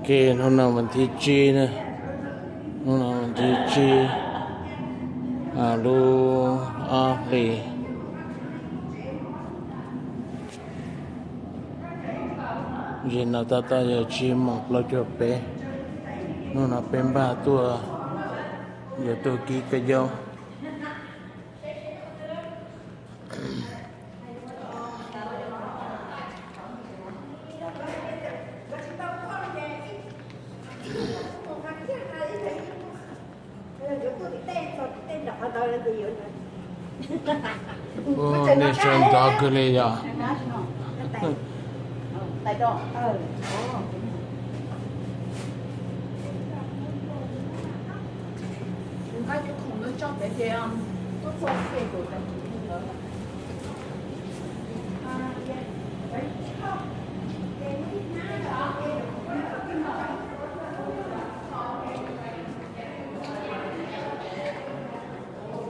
Ke hnub no vas thib tsib na, hnub no vas thib tsib lub ob hlis. Zim no tab tom yog tsib moos plaub caug peb. Hnub no peb npaj tuaj, yuav tuaj kib kab yaub. Ua nej sawv ntxov kawg li yom.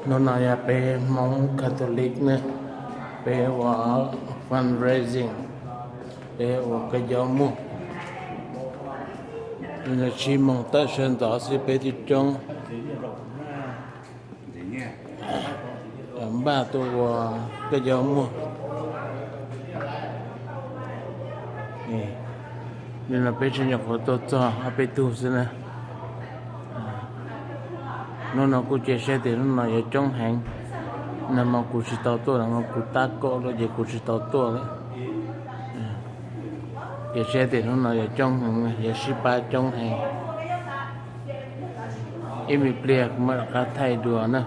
Hnub no yog peb Hmoob Catholic ne, peb ua fundraising, peb ua kab yaub muag. Tsib moos tawm sawv ntxov xwb peb twb coob, npaj tuaj ua kab yaub muag. Nim no peb tseem nyuam qhuav tuaj txog ob peb tug xwb na. Hnub no kuj cia siab tias hnub no yuav coob heev. Nag hmo kuv tsis tau tuaj, nag hmo kuv tab kaum lawm ces kuv tsis tau tuaj lawm. Cia siab tias hnub no yuav coob heev, yuav sib pab coob heev. Ib me pliag kuv mam rov qab thaij dua na.